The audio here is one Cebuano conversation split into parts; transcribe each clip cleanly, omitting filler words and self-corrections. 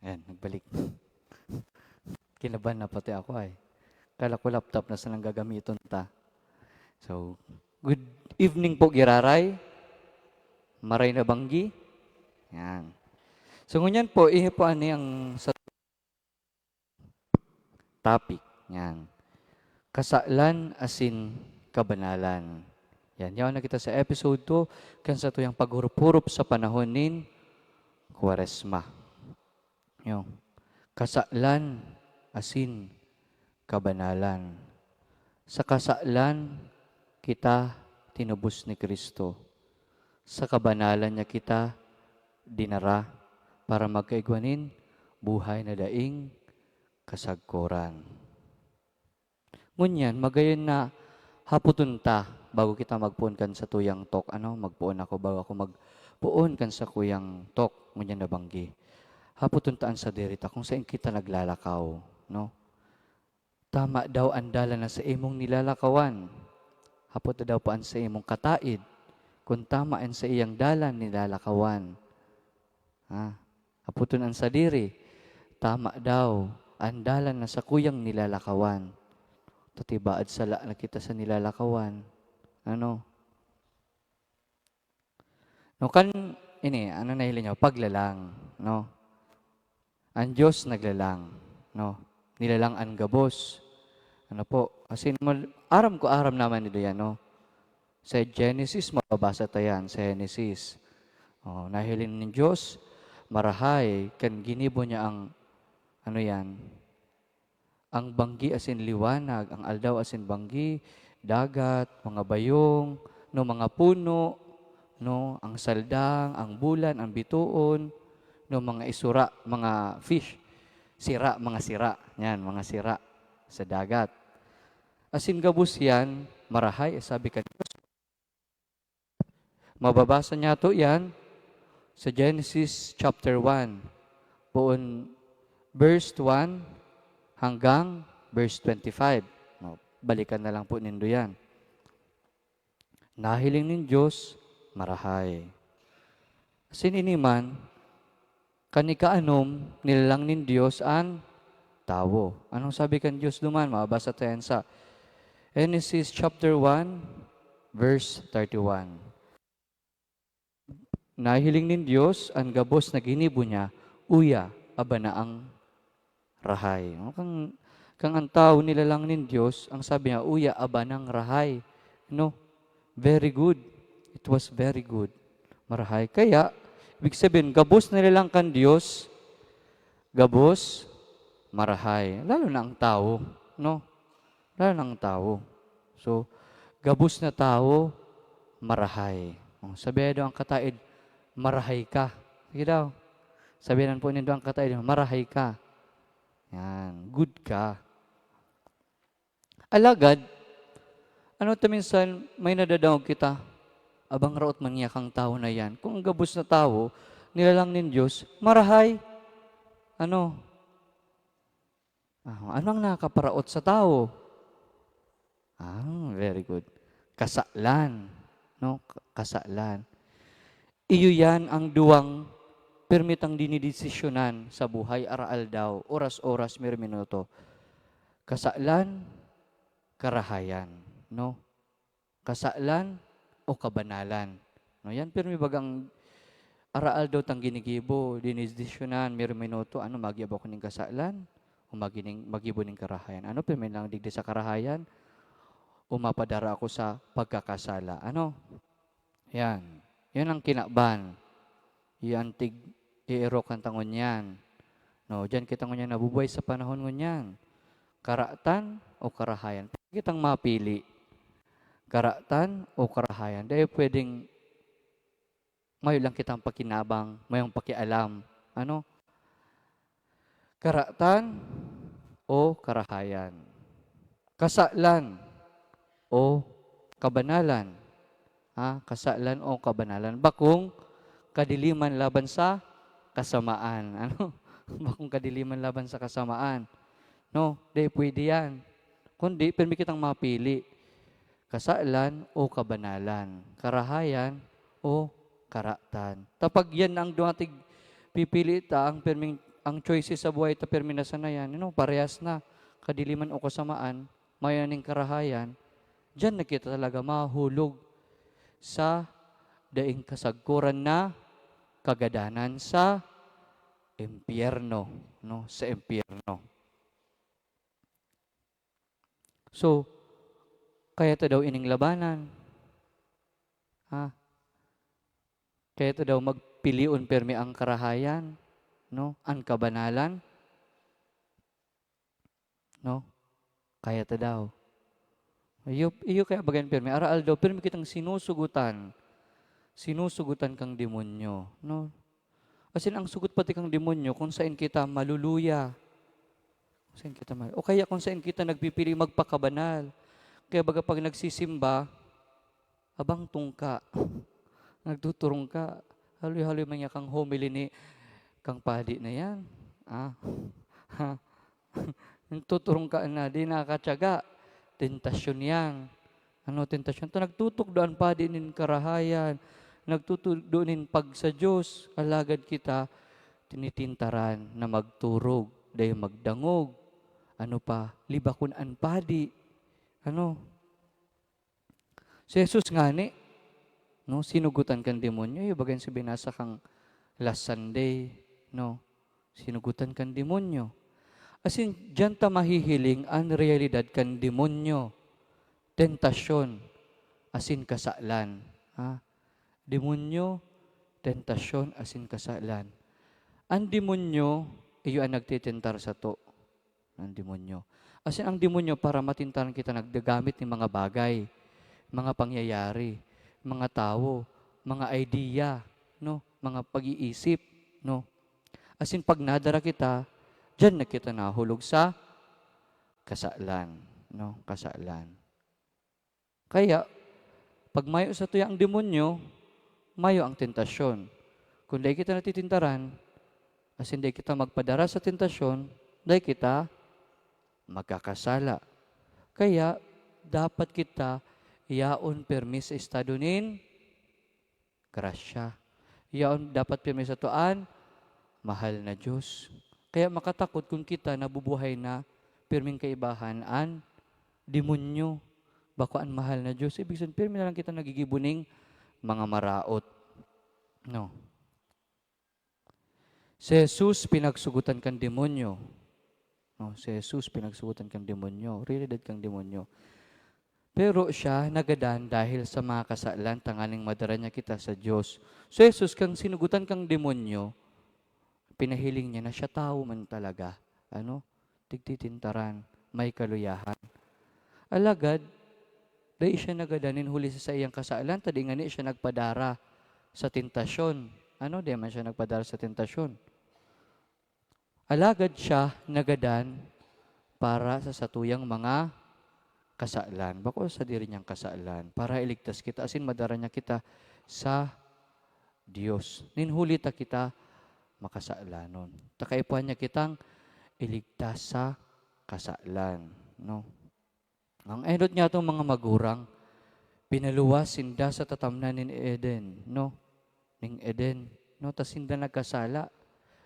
Ayan, nagbalik. Kinabahan na pati ako ay. Kala ko laptop na sanang gagamiton ta. So, good evening po, giraray. Maray na banggi. Yan. So, ngunyan po, ihi po ani ang sa topic. Yan. Kasalan asin kabanalan. Yan. Yan na kita sa episode 2 kan satuyang paghurup-hurup sa panahon nin Kuwaresma. Yung kasalan asin kabanalan. Sa kasalan kita tinubos ni Kristo. Sa kabanalan niya kita dinara para magkaigwa nin buhay na daing kasagkuran. Ngunyan, magayon na haputon ta bago kita magpuon kan satuyang talk. Ano? Magpuon ako bago ako magpuon kan sakuyang talk. Ngunyan na banggi. Haputon ta an sadiri ta kung saan kita naglalakaw. No? Tama daw ang dalan na sa imong nilalakawan. Hapot daw pa an sa imong kataid. Kung tama ang sa iyang dalan nilalakawan. Ha? Haputon ang sadiri. Tama daw ang dalan na sa kuyang nilalakawan. Tatibaad sala na kita sa nilalakawan. Ano? No, kan ini, ano nahili nyo? Paglalang, no? Ang Diyos naglalang, no? Nilalang ang gabos. Ano po? Kasi aram ko, aram naman nito yan, no? Sa Genesis, mababasa tayo yan, sa Genesis. Oh, nahilin ng Diyos, marahay, kan ginibo niya ang, ano yan, ang banggi asin liwanag, ang aldaw asin banggi, dagat, mga bayong, no, mga puno, no, ang saldang, ang bulan, ang bituon, no, mga isura, mga fish, sira, mga sira, yan, mga sira sa dagat. Asin gabos yan, marahay, eh, sabi ka Diyos. Mababasa niya to yan sa Genesis chapter 1, poon verse 1 hanggang verse 25. No, balikan na lang po nindo yan. Nahiling ng Diyos, marahay. Asin ini man, kanikaanom, nilalang nin Diyos ang tawo. Anong sabi kan Diyos duman? Mababasa tayo sa Genesis chapter 1, verse 31. Nahiling nin Diyos ang gabos na ginibo niya, uya, aba na ang rahay. No, kang ang tao nilalang nin Diyos, ang sabi niya, uya, aba ng rahay. No? Very good. It was very good. Marahay. Kaya, ibig sabihin, gabos nilalang kan Diyos, gabos, marahay. Lalo na ang tao. No? Lalo na ang tao. So, gabos na tao, marahay. Oh, sabi daw ang kataid, marahay ka. Sige daw. Sabihin po nindo ang kataid, marahay ka. Yan, good ka. Alagad, ano ta minsan may nadadawag kita, abang raot man niya kang tao na yan. Kung ang gabos na tao, nilalang nin Diyos, marahay. Ano? Ah, ano ang nakakaparaot sa tao? Ah, very good. Kasalan. No? Kasalan. Iyo yan ang duwang permitang dinidesisyonan sa buhay araal daw, oras-oras, mer minuto. Kasalan, karahayan, no? Kasalan o kabanalan. No, yan pirmi bagang araal daw tang ginigibo, dinidesisyonan, mer minuto, ano magibo ko ning kasalan o magining magibo ning karahayan. Ano pirmi lang digdi sa karahayan o mapadara ako sa pagkakasala. Ano? Yan. Yan ang kinaban. Yan tig iiro kan tangon yan. No, diyan kita ngunyan nabubuhay sa panahon ngunyan. Karatan o karahayan. Kitang mapili. Karatan o karahayan. Dahil pwedeng mayo lang kitang pakinabang, mayong pakialam. Ano? Karatan o karahayan. Kasalan o kabanalan. Ha? Kasalan o kabanalan. Bakong kadiliman laban sa kasamaan. Ano? Bakong kadiliman laban sa kasamaan. No, di pwede yan. Kundi, pirmi kitang mapili. Kasalan o kabanalan. Karahayan o karatan. Tapag yan ang dumatig pipili ta ang pirming Ang choices sa buhay ta pirmi nasanayan, parehas na kadiliman o kasamaan, mayo ning karahayan, diyan na kita talaga mahulog sa daing kasagkuran na kagadanan, sa impyerno, no? Sa impyerno. So, kaya ta daw ining labanan. Ha? Kaya ta daw magpilion permi ang karahayan, no? Ang kabanalan. No? Kaya ta daw. Iyo, iyo kaya bagan permi araal daw permi kitang sinusugutan. Sinusugutan kang demonyo, no? As in, ang sugot pati kang demonyo kung saan kita maluluya. Kung saan kita o kaya kung saan kita nagpipili magpakabanal. Kaya baga pag nagsisimba, abang tungka, nagtuturong ka, haloy-haloy man niya kang homily ni kang padi na yan. Ah. Ha. Nagtuturong ka na, di nakatyaga. Tentasyon yan. Ano tentasyon? Ito nagtutok doon padi nin karahayan. Nagtutok doon nin pag sa Diyos. Alagad kita, tinitintaran na magturog, dahil magdangog. Ano pa? Libakon an padi. Ano? Si Jesus ngani, no, sinugutan kan demonyo, yung bagan sa binasa kang last Sunday, no, sinugutan kan demonyo. As in, diyan ta mahihiling ang realidad kan demonyo. Tentasyon, asin kasalan. Ha? Demonyo, tentasyon, asin kasalan. Ang demonyo, iyo ang nagtitentar sa to. Ang demonyo. As in, ang demonyo, para matintaran kita, nagdagamit ng mga bagay, mga pangyayari, mga tao, mga idea, no? Mga pag-iisip, no? As in, pag nadara kita, diyan na kita nahulog sa kasalan, no? Kasalan. Kaya, pag mayo sa tuya ang demonyo, mayo ang tentasyon. Kung di kita natitintaran, as in, di kita magpadara sa tentasyon, di kita magkakasala. Kaya, dapat kita yaon permi sa estado nin grasya. Yaon dapat permi sa tuan, mahal na Diyos. Kaya makatakot kung kita nabubuhay na pirming kaibahan an demonyo. Bako an mahal na Diyos. Ibig sabihin, pirmi na lang kita nagigibuning mga maraot. No. Si Jesus pinagsugutan kan demonyo. No, si Jesus pinagsugutan kan demonyo. Realidad kang demonyo. Pero siya nagadan dahil sa mga kasalan tanganing madara niya kita sa Diyos. So Jesus, kang sinugutan kang demonyo, pinahiling niya na siya tao man talaga. Ano? Tigtitintaran, may kaluyahan. Alagad, dahil siya nagadanin huli sa iyang kasalan, tadi nga ni siya nagpadara sa tentasyon. Ano? Di man siya nagpadara sa tentasyon. Alagad siya nagadan para sa satuyang mga kasalan. Bako sa diri niyang kasalan. Para iligtas kita, asin madara niya kita sa Diyos. Ninhuli ta kita makasalanon. Takaipuan niya kitang iligtas sa kasalan. No? Ang enot niya itong mga magurang, pinaluwas sinda sa tatamnan nin Eden. No? Ning Eden. No? Tas sinda nagkasala.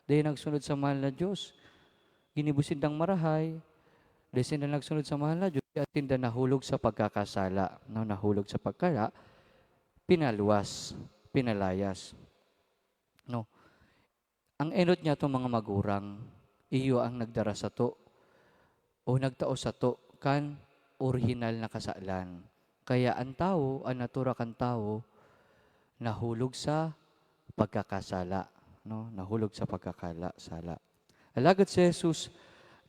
Dahil nagsunod sa mahal na Diyos. Ginibo sindang marahay. Dahil sinda nagsunod sa mahal na Diyos, at sinda nahulog sa pagkakasala. No? Nahulog sa pagkala, pinaluwas, pinalayas. No? Ang enot niya itong mga magurang, iyo ang nagdara sa to o nagtao sa to kan original na kasalan. Kaya ang tao, ang natura kan tao, nahulog sa pagkakasala. No? Nahulog sa pagkakasala. Alagad si Jesus,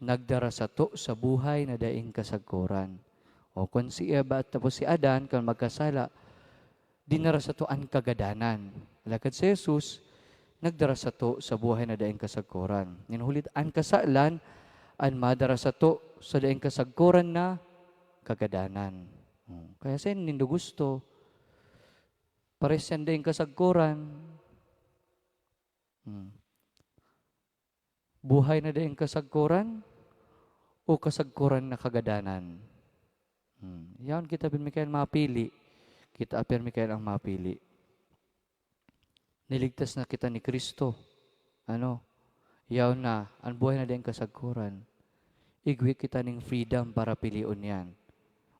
nagdara sa to sa buhay na daing kasagkuran. O kung si Eva at tapos si Adan, kung magkasala, dinara sa to ang kagadanan. Alagad si Jesus, nagdara sa to sa buhay na daing kasagkuran. Ninhulit ang kasalan, ang madara sa to sa daing kasagkuran na kagadanan. Kaya sa nindo gusto, pares yan daing kasagkuran. Buhay na daing kasagkuran o kasagkuran na kagadanan. Yan kita pirmi mapili. Kita pirmi ang mapili. Niligtas na kita ni Kristo. Ano? Yaw na, ang buhay na daing kasagkuran. Igwa kita ning freedom para pilion yan.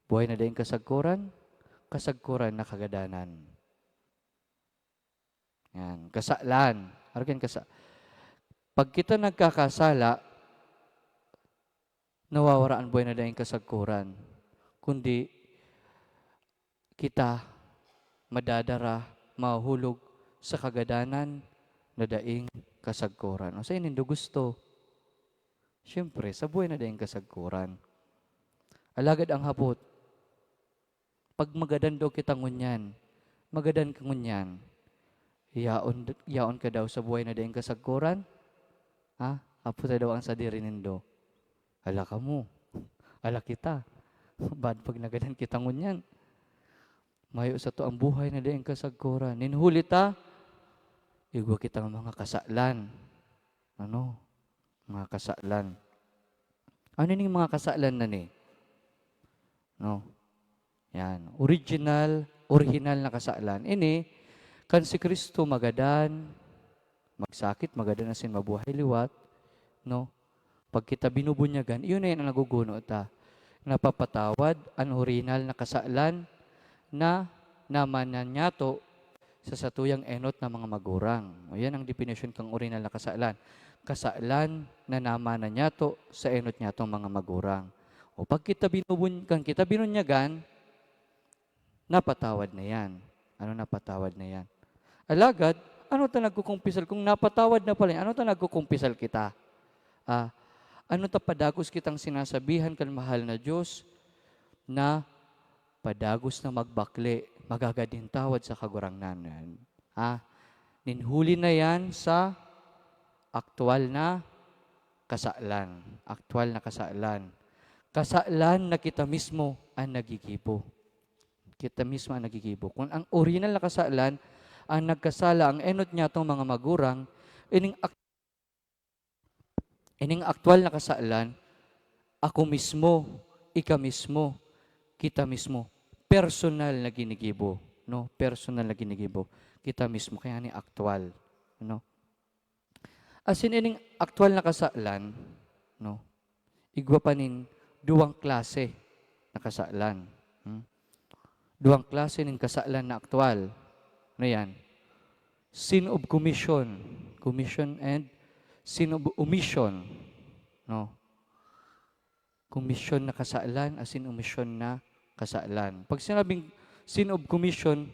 Buhay na daing kasagkuran, kasagkuran na kagadanan. Yan, kasalan. Arkin kasa. Pag kita nagkakasala, nawawara ang buhay na daing kasagkuran. Kundi kita madadara, mahuhulog sa kagadanan na daing kasagkuran. O sa nindo gusto? Siyempre, sa buhay na daing kasagkuran. Alagad ang hapot, pag magadan daw kita ngunyan, magadan ka ngunyan, yaon, yaon ka daw sa buhay na daing kasagkuran? Ha? Hapot daw ang sadiri nindo. Ala ka mo. Ala kita. Bad pag nagadan kita ngunyan. Mayo sa to ang buhay na daing kasagkuran. Ninhuli ta, igwa kitang mga kasaklan. Ano? Mga kasaklan. Ano ning mga kasaklan na ni? No? Yan. Original, original na kasaklan. Ini, kan si Kristo magadan, magsakit, magadan asin mabuhay liwat, no? Pag kita binubunyagan, iyon na yan ang naguguno ta. Napapatawad ang original na kasaklan na namanan niya to sa satuyang enot ng mga magurang. O yan ang definition kang original na kasaklan. Kasaklan na namanan niya to sa enot niya tong mga magurang. O pag kita binubun, kan kita binunyagan, napatawad na yan. Ano, napatawad na yan? Alagad, ano ta nagkukumpisal? Kung napatawad na pala yan, ano ta nagkukumpisal kita? Ah, ano ta padagos kitang sinasabihan kan mahal na Diyos na padagos na magbakli, magagadin tawad sa kagurangnan? Ah, ninhuli na yan sa aktual na kasaklan. Aktual na kasaklan. Kasaklan na kita mismo ang nagigibo. Kita mismo ang nagigibo. Kung ang original na kasaklan, ang nagkasala, ang enot niya itong mga magurang, ining aktual na kasaklan, ako mismo, ika mismo, kita mismo, personal na ginigibo, no? Personal na ginigibo. Kita mismo, kaya ni aktual, no? Asin ining aktual na kasaklan, no? Igwa pa nin duwang klase na kasaklan. Duwang klase nin kasaklan na aktual. Ano yan? Sin of commission. Commission and sin of omission. No? Commission na kasaklan, asin omission na kasaklan. Pag sinabing sin of commission,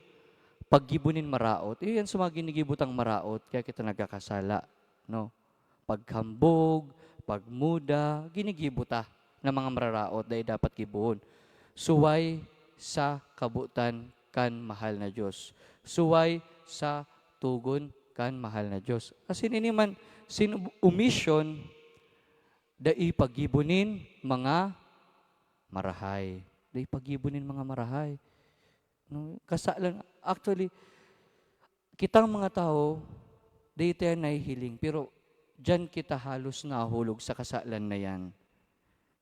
paggibunin maraot, eh, yan sa mga ginigibutang maraot, kaya kita nagkakasala. No? Paghambog, pagmuda, ginigibuta ng mga mararaot dahil dapat gibuhon. Suway sa kabutan kan mahal na Diyos. Suway sa tugon kan mahal na Diyos. Asin ini man, sin of omission, dai paggibunin mga marahay. Dai paggibunin mga marahay. No, kasalan, actually, kitang mga tao, di tayo nahihiling, pero diyan kita halos nahulog sa kasalan na yan.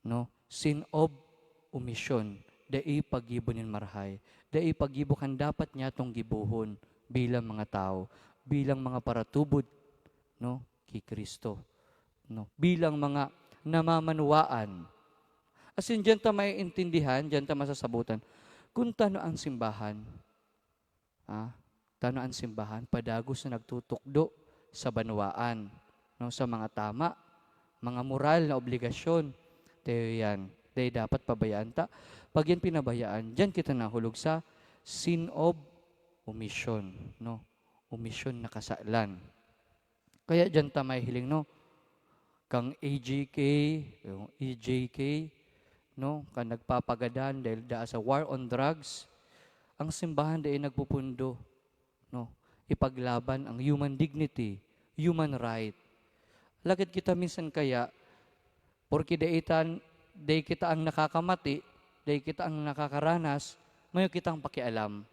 No? Sin of omission. Dai paggibunin marahay. Dai paggibo kan dapat niya tong gibuhon bilang mga tao, bilang mga paratubod, no, kay Kristo. No? Bilang mga namamanuwaan. As in, diyan ta maiintindihan, diyan ta masasabutan kung tano ang simbahan. Ah, tano ang simbahan, padagos na nagtutukdo sa banwaan, no, sa mga tama, mga moral na obligasyon. Tayo yan. Dahil dapat pabayaan ta. Pag yan pinabayaan, diyan kita nahulog sa sin of omission, no? Omission na kasaklan. Kaya diyan ta may hiling, no? Kang AJK, yung EJK, no? Kan nagpapagadan dahil daa sa war on drugs, ang simbahan dahil nagpupundo, no? Ipaglaban ang human dignity, human right. Lagad kita minsan kaya, porque daitan, dahil kita ang nakakamati, dahil kita ang nakakaranas, mayo kitang pakialam.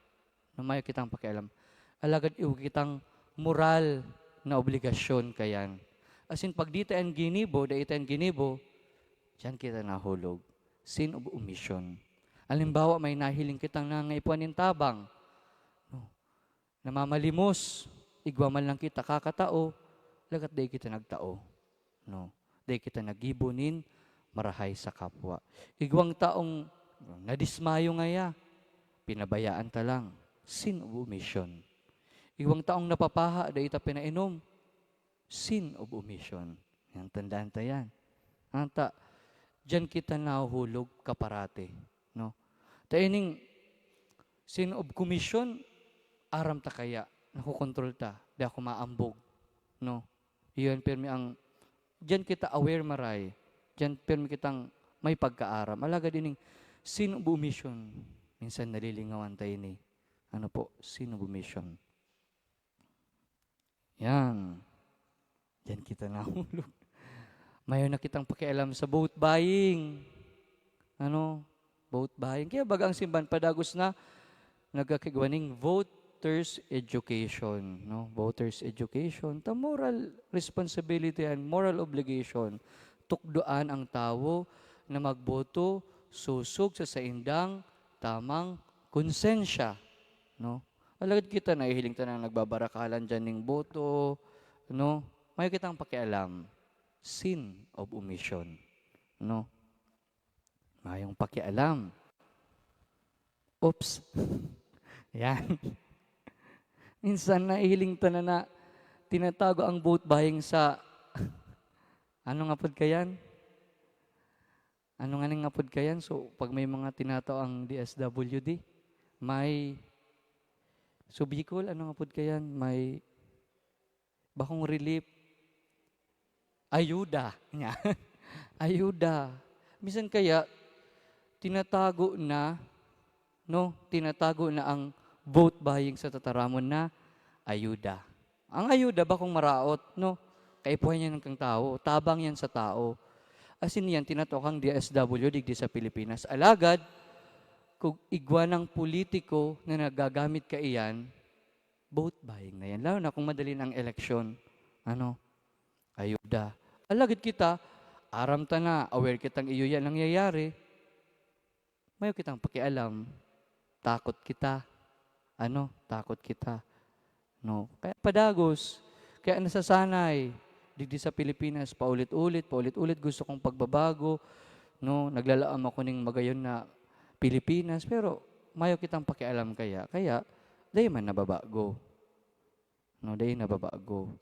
No, mayo kitang pakialam. Alagad iw kitang moral na obligasyon kayan. As in, pag di tayo ginibo, dahil tayo ginibo, diyan kita nahulog. Sin of omission. Halimbawa, may nahiling kitang nangaipuan ng tabang. No. Namamalimos, igwa man lang kita kakatao, lagat day kita nagtao. No. Dai kita nagibo nin marahay sa kapwa. Igwang taong nadismayo ngaya, pinabayaan ta lang. Sin of omission. Igwang taong napapaha, dai ta pinainom. Sin of omission. Yan, tandaan ta yan. Anta, diyan kita nahuhulog kaparate. No? Ta ining sin of commission, aram ta kaya, nakukontrol ta, di ako maambog. No? Iyon, pirmi ang, diyan kita aware maray. Diyan pirmi kitang may pagkaaram. Alagad ining sin of omission, minsan nalilingawan tayo ni. Ano po? Sin of omission. Yan. Diyan kita nahulog. Mayo na kitang pakialam sa vote buying. Ano? Vote buying. Kaya baga ang simbahan padagos na nagkakigwaning voters education. No? Voters education. Ta moral responsibility and moral obligation. Tukduan ang tao na magboto susog sa saindang tamang konsensya. No? Alagad kita, nahihiling ta na nagbabarakalan dyan ng boto. No? Mayo kitang pakialam. Sin of omission. No? Mayong pakialam. Oops. Yan. Minsan nahihiling ta na na tinatago ang vote buying sa ano nga pod kayan? Ano nga nga pod kayan? So pag may mga tinatao ang DSWD, may so Bicol, ano nga pod kayan? May bakong relief, ayuda. Nya. Ayuda. Minsan kaya tinatago na, no, tinatago na ang vote buying sa tataramon na ayuda. Ang ayuda ba kung maraot, no? Kaipuhan yan ng kang tao, tabang yan sa tao. Asin yan, tinatokang DSW digdi sa Pilipinas. Alagad, kung igwa ng politiko na nagagamit ka iyan, vote buying na yan. Lalo na kung madali ang eleksyon. Ano? Ayuda. Alagad kita, aram ta na, aware kitang iyo yan nangyayari. Mayo kitang pakialam. Takot kita. Ano? Takot kita. No. Kaya padagos. Kaya nasasanay. Digdi sa Pilipinas, paulit-ulit, paulit-ulit gusto kong pagbabago. No, naglalaam ako ning magayon na Pilipinas, pero mayo kitang pakialam kaya. Kaya, dai man nababago. No, dai nababago.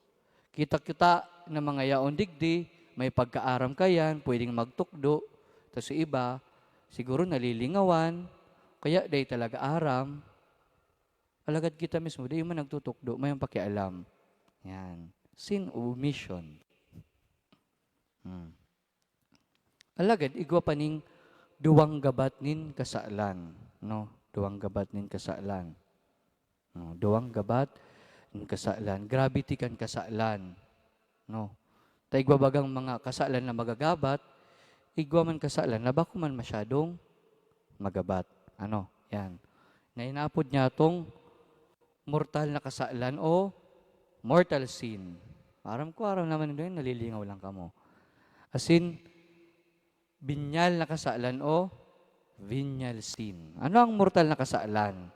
Kita-kita na mga yaon digdi, may pagkaaram kayan, pwedeng magtukdo. Tapos yung iba, siguro nalilingawan, kaya dai talaga aram. Alagad kita mismo, di man nagtutukdo, may pakialam. Yan. Sin omission. Alagad, igwa pa ning duwang gabat nin kasalan. No? Duwang gabat nin kasalan. No? Duwang gabat nin kasalan. Gravity kan kasalan. No? Ta igwa bagang mga kasalan na magagabat, igwa man kasalan na bako man masyadong magabat. Ano? Yan. Nainapod niya tong mortal na kasalan o mortal sin. Aram ko, aram naman yun, nalilingaw lang kamo. Asin, binyal na kasalan o venial sin. Ano ang mortal na kasalan?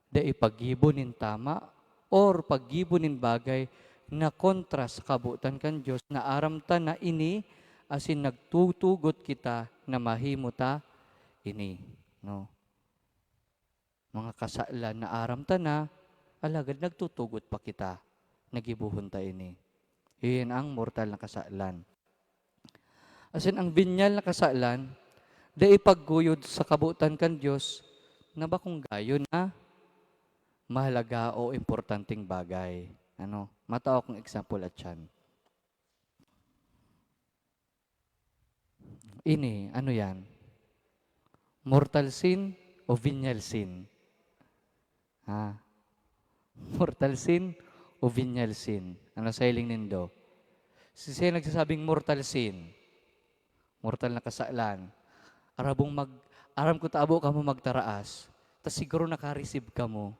Dai paggibo nin tama or paggibo nin bagay na kontra sa kabutan kan Dios na aram ta na ini asin nagtutugot kita na mahimo ta ini, no? Mga kasalan na aram ta na, alagad nagtutugot pa kita, nagibuhon ta ini. Iyon ang mortal na kasalan. Asin ang binyal na kasalan, dai pagguyod sa kabutan kan Dios na bakong gayon na mahalaga o importanteng bagay. Ano? Matao kong example at yan. Ini, ano yan? Mortal sin o venial sin? Ha? Mortal sin o venial sin? Ano sa hiling nindo? Si siya nagsasabing mortal sin, mortal na kasalan, arabong mag, aram ko taabo ka mo magtaraas, tas siguro naka-receive ka mo.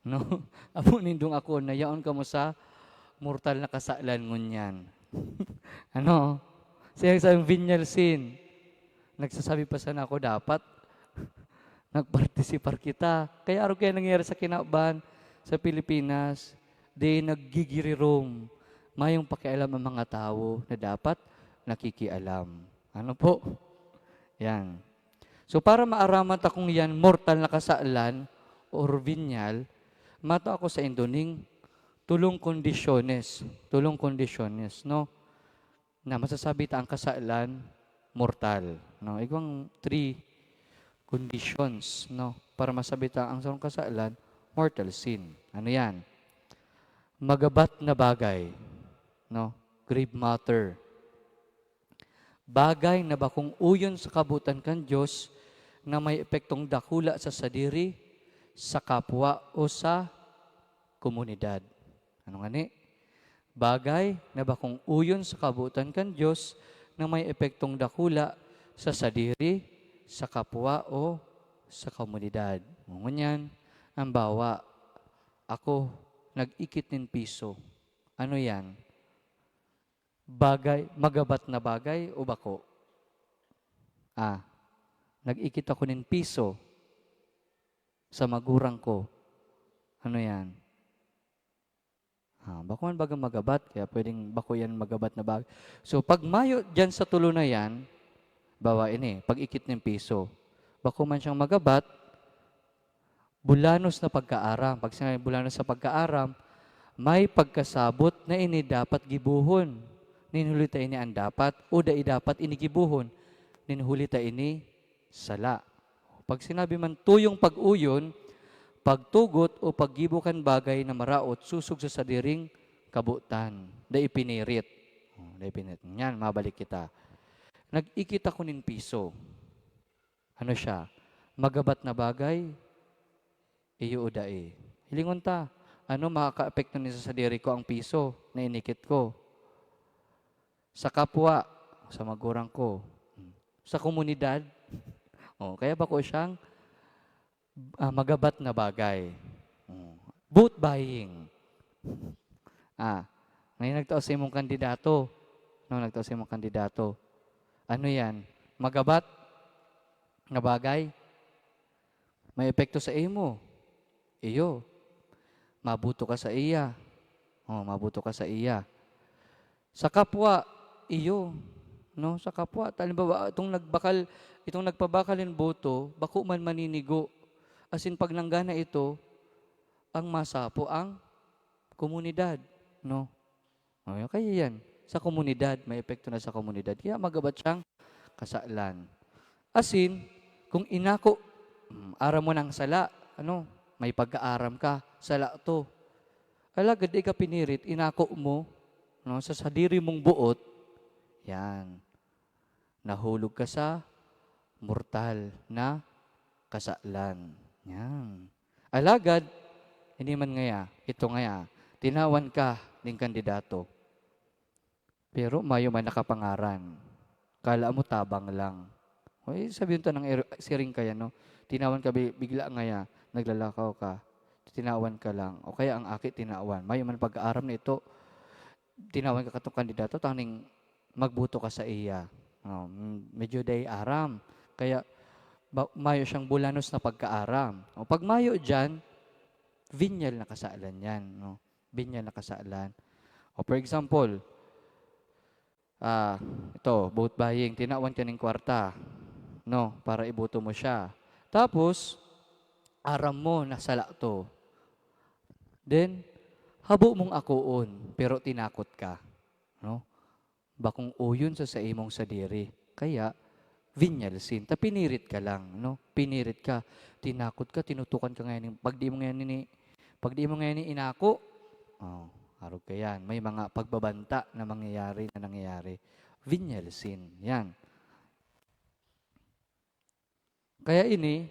No? Amo nindong ako, nayaon ka mo sa mortal na kasalan ngunyan. Ano? Siya nagsasabing venial sin. Nagsasabi pa sana ako, dapat nagpartisipar kita. Kaya araw kaya nangyari sa kinaban sa Pilipinas, di naggigirirom, Mayong pakialam ang mga tao na dapat nakikialam. Ano po? Yan. So para maaraman ta kung yan mortal na kasalan or venial, matao ako sa indo ning tulong kondisyones. Tulong kondisyones, no? Na masasabi ta ang kasalan mortal. No? Igwang three conditions, no? Para masabi ta ang sarong kasalan mortal sin. Ano yan? Magabat na bagay, no? Grave matter. Bagay na bakong uyon sa kabutan kan Dios na may epektong dakula sa sadiri, sa kapwa o sa komunidad. Ano nga ni? Bagay na bakong uyon sa kabutan kan Dios na may epektong dakula sa sadiri, sa kapwa o sa komunidad. Ngunyan, ang bawa, ako nag-ikit nin piso. Ano yan? Bagay, magabat na bagay o bako? Nag-ikit ako nin piso sa magurang ko. Ano yan? Bako man baga magabat, kaya pwedeng bako yan magabat na bagay. So, pag mayo dyan sa tulo na yan, bawa ini, pag ikit ng piso, bako man siyang magabat, bulanos na pagkaaram. Pag sinabi bulanos sa pagkaaram, may pagkasabot na ini dapat gibuhon. Ninhuli ta ini ang dapat, o dai dapat ini gibuhon. Ninhuli ta ini sala. Pag sinabi man tuyong pag-uyon, pagtugot o paggibo kan bagay na maraot susog sa sadiring kabutan. Dai pinirit. Oh, dai pinirit. Yan, mabalik kita. Nag-ikit ako nin piso. Ano siya? Magabat na bagay, iyo o dai? Hilingon ta. Ano makaka-apekto ni sa sadiri ko ang piso na inikit ko? Sa kapwa, sa magurang ko, sa komunidad. Oh, kaya bako siyang magabat na bagay. Oh. Vote buying. Ngayon nagtao sa imong kandidato. No, nagtao sa imong kandidato. Ano yan? Magabat na bagay? May epekto sa imo. Iyo. Mabuto ka sa iya. Oh, mabuto ka sa iya. Sa kapwa, iyo. No, sa kapwa, halimbawa, itong nagpabakal ng boto, bako man maninigo. Asin pag nanggana ito, ang masapo ang komunidad, no? O, kaya yan. Sa komunidad, may epekto na sa komunidad. Kaya magabat siyang kasalan. Asin, kung inako, aram mo ng sala, ano, may pagkaaram ka, sala to. Alagad di ka pinirit, inako mo, no, sa sadiri mong buot, yan. Nahulog ka sa mortal na kasalan. Yan. Alagad, hindi man ngaya, ito ngaya, tinawan ka ng kandidato. Pero mayo man nakapangaran. Kala mo tabang lang. Oy, sabihin to ng siring kaya, no? Tinawan ka bigla ngaya, naglalakaw ka, tinawan ka lang. O kaya ang aki tinawan. Mayo man pag-aaram na ito, tinawan ka katong kandidato, tanging magbuto ka sa iya. Oh, medyo day aram. Kaya mayo siyang bulanos na pagkaaram. O pag mayo dyan, venial na kasalan yan. No? Venial na kasalan. O for example, ito, vote buying, tinawan ka ng kwarta, no, para iboto mo siya. Tapos, aram mo na sala to. Then, habo mong akoon, pero tinakot ka. No? Bakong uyon sa imong sadiri. Kaya, venial sin. Ta pinirit ka lang, no? Pinirit ka. Tinakot ka, tinutukan ka ngayon. Pag di mo ngayon ni inako, oh, arog ka yan. May mga pagbabanta na mangyayari na nangyayari. Venial sin. Yan. Kaya ini,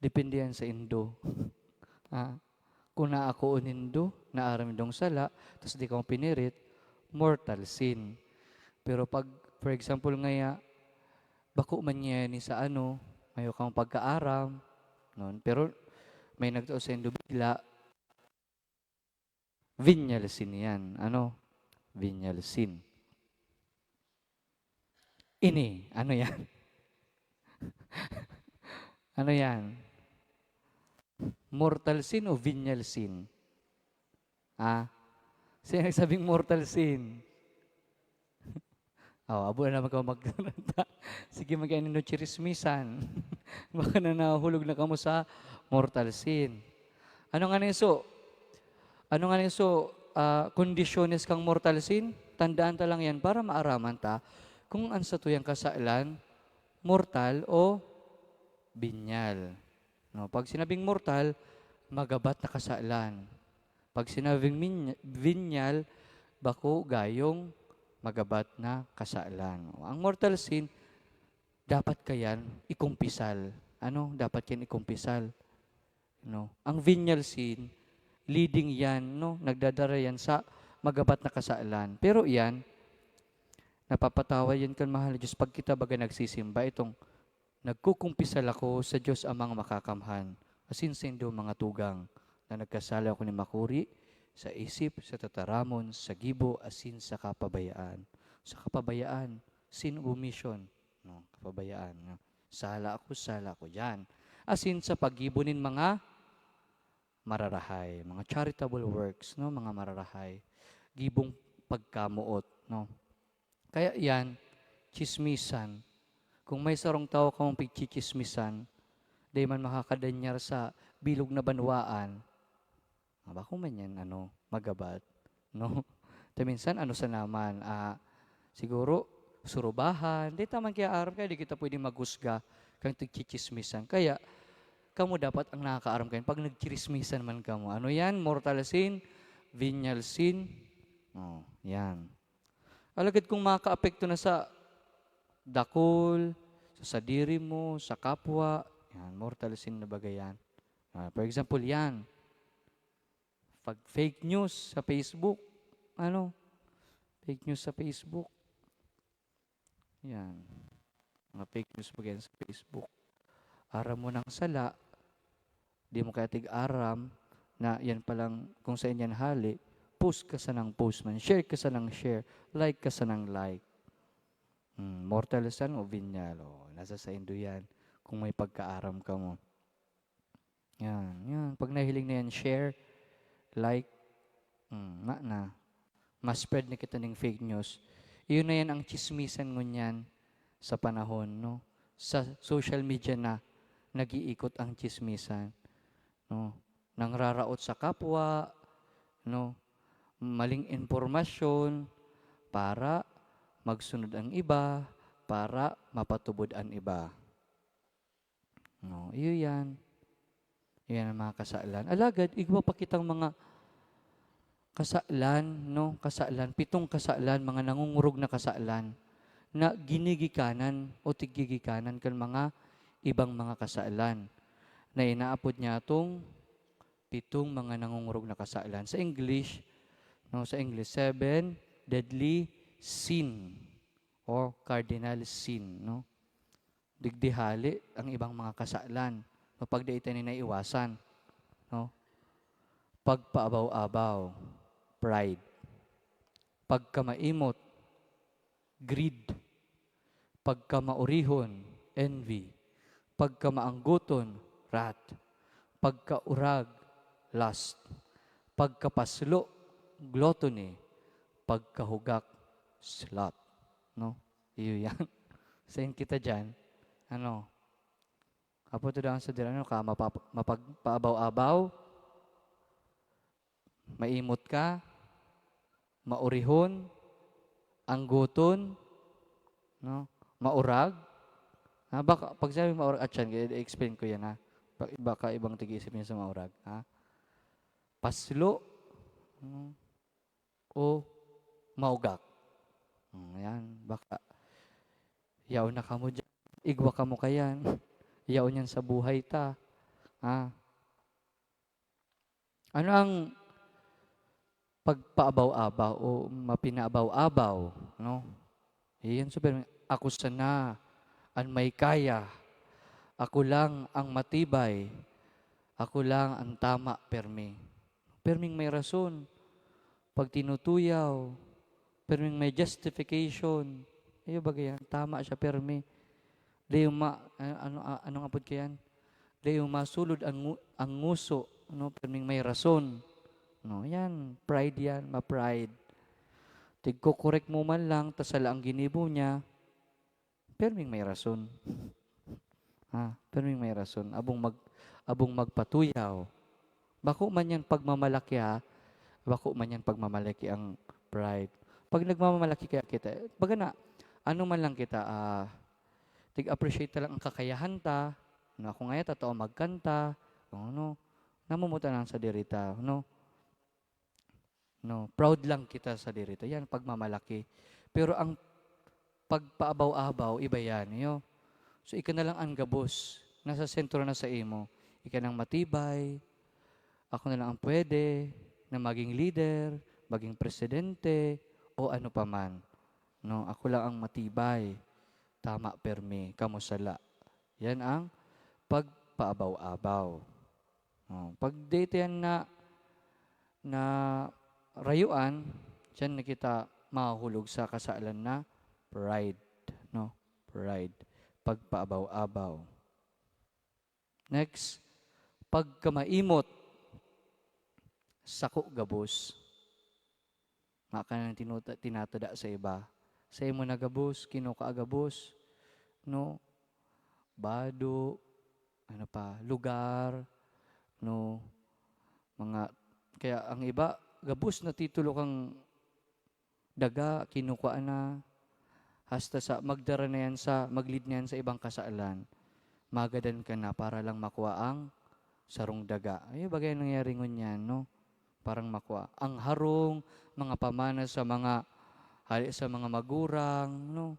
depende yan sa indo. Kung naako nindo, naaram indong sala, tapos di ka mo pinirit, mortal sin. Pero pag, for example ngaya, bako man niya ni sa ano, mayo kang pagkaaram, nun, pero may nagtao sa indo bigla, venial sin yan. Ano? Venial sin. Ini, ano yan? Ano yan? Mortal sin o venial sin? Ah, sino nagsabing mortal sin? Oh, abo na naman ka magtaranta. Sige, mag no chirismisan. Baka na nahulog na kamo sa mortal sin. Ano nga niso? Ano nga niso kondisyones kang mortal sin? Tandaan ta lang yan para maaraman ta kung ang satuyang kasalan, mortal o venial. No, pag sinabing mortal, magabat na kasalan. Pag sinabing venial, bako gayong magabat na kasalan. Ang mortal sin, dapat kayan ikumpisal. Ano? Dapat yan ikumpisal. No? Ang venial sin, leading yan, no? Nagdadara yan sa magabat na kasalan. Pero yan, napapatawad yan kan mahal na Diyos pag kita baga nagsisimba itong nagkukumpisal ako sa Diyos Amang makakamhan. Asin saindo, mga tugang, na nagkasala ako ni makuri sa isip, sa tataramon, sa gibo, asin sa kapabayaan. Sa kapabayaan, sin omission, no, kapabayaan. No? Sala ako dyan. Asin sa paggibo nin mga mararahay, mga charitable works, no, mga mararahay. Gibong pagkamuot, no. Kaya yan, chismisan. Kung may sarong tao kang pigchichismisan, di man makakadanyar sa bilog na banwaan, bako man yan, ano, magabat, no? Ta minsan, ano sa naman, siguro, surubahan, di taman kaya aram, kaya di kita pwede maghusga kang tigchichismisan. Kaya, kamo dapat ang nakakaaram kayo. Pag nagchismisan man kamo, ano yan? Mortal sin, venial sin, oh, yan. Alagad kung makaapekto na sa dakol, sa sadiri mo, sa kapwa, yan, mortal sin na bagay yan. For example, yan. Pag fake news sa Facebook, ano? Fake news sa Facebook. Yan. Mga fake news bagay sa Facebook. Aram mo ng sala, di mo kaya tig-aram na yan palang kung sa inyan hali, post ka sa ng post man, share ka sa ng share, like ka sa ng like. Mortal sin o venial, o, nasa sa indo yan kung may pagkaaram ka mo. Yan, yan. Pag nahiling na yan, share, like, na na. Ma-spread na kita ng fake news. Iyon na yan ang chismisan ngunyan sa panahon, no? Sa social media na nag-iikot ang chismisan, no? Nangraraot sa kapwa, no? Maling impormasyon para magsunod ang iba, para mapatubod ang iba. No, iyo yan. Iyan ang mga kasalan. Alagad, igwa pa kitang mga kasalan, no? Kasalan, pitong kasalan, mga nangungurog na kasalan na ginigikanan o tigigikanan kan mga ibang mga kasalan na inaapod niya itong pitong mga nangungurog na kasalan. Sa English, no, sa English, seven deadly sin or cardinal sin, no? Digdihali ang ibang mga kasalan, no, pag di ito ni naiwasan, no? Pagpaabaw-abaw, pride. Pagkamaimot, greed. Pagkamaurihon, envy. Pagkamaanggoton, wrath. Pagkaurag, lust. Pagkapaslo, gluttony. Pagkahugak, sloth. No? Iyo yan. Sain kita dyan, ano? Apo to sa dira, ano ka, mapagpaabaw-abaw, maimot ka, maurihon, angguton, no? Maurag. Ha, baka, pag sabi maurag at yan, i-explain ko yan ha. Baka ibang tig-isip niya sa maurag. Ha? Paslo, no? O maugak. Yan, baka yaw na kamo dyan. Igwa kamo kayan. Yaw niyan sa buhay ta. Ha? Ano ang pagpaabaw-abaw o mapinaabaw-abaw, no? Iyan super ako sana ang may kaya. Ako lang ang matibay. Ako lang ang tama permi. Perming may rason. Pag tinutuyaw, perming may justification. Ayo bagay yan, tama siya permi. Di yung ma, ano, ano, anong apod kayan? Di yung masulod ang nguso, ano, perming may rason. No, yan, pride yan, ma-pride. Tigko-correct mo man lang, tas sala ang ginibo niya, perming may rason. Ha, perming may rason. Abong magpatuyaw. Bako man yan pagmamalaki ha. Bako man yan pagmamalaki ang pride. Pag nagmamalaki kaya kita, baga na, ano man lang kita, tig-appreciate ta lang ang kakayahan ta, no, ako nga totoo magkanta, ano, namumuta lang sa dirita, no? No, proud lang kita sa dirita. Yan, pagmamalaki. Pero ang pagpaabaw-abaw, iba yan. Yo. So, ika na lang ang gabos. Nasa sentro na sa imo. Ika nang matibay. Ako na lang ang pwede na maging leader, maging presidente, o ano pa man. No, ako lang ang matibay. Tama permi, kamusala. Yan ang pagpaabaw-abaw. No, pag dito yan na na rayuan, diyan na kita mahuhulog sa kasalan na pride, no? Pride. Pagpaabaw-abaw. Next, pagkamaimot, sako gabos. Maka nang tinatada sa iba. Sa imo na gabos, kinuka gabos, no? Bado, ano pa, lugar, no? Mga, kaya ang iba, gabos na titulo kang daga, kinukuha na, hasta sa magdara na yan sa, maglid na yan sa ibang kasalan. Magadan ka na para lang makuha ang sarong daga. Ay, bagay nangyari ngunyan, no? Parang makuha. Ang harong, mga pamana sa mga, hali sa mga magurang, no?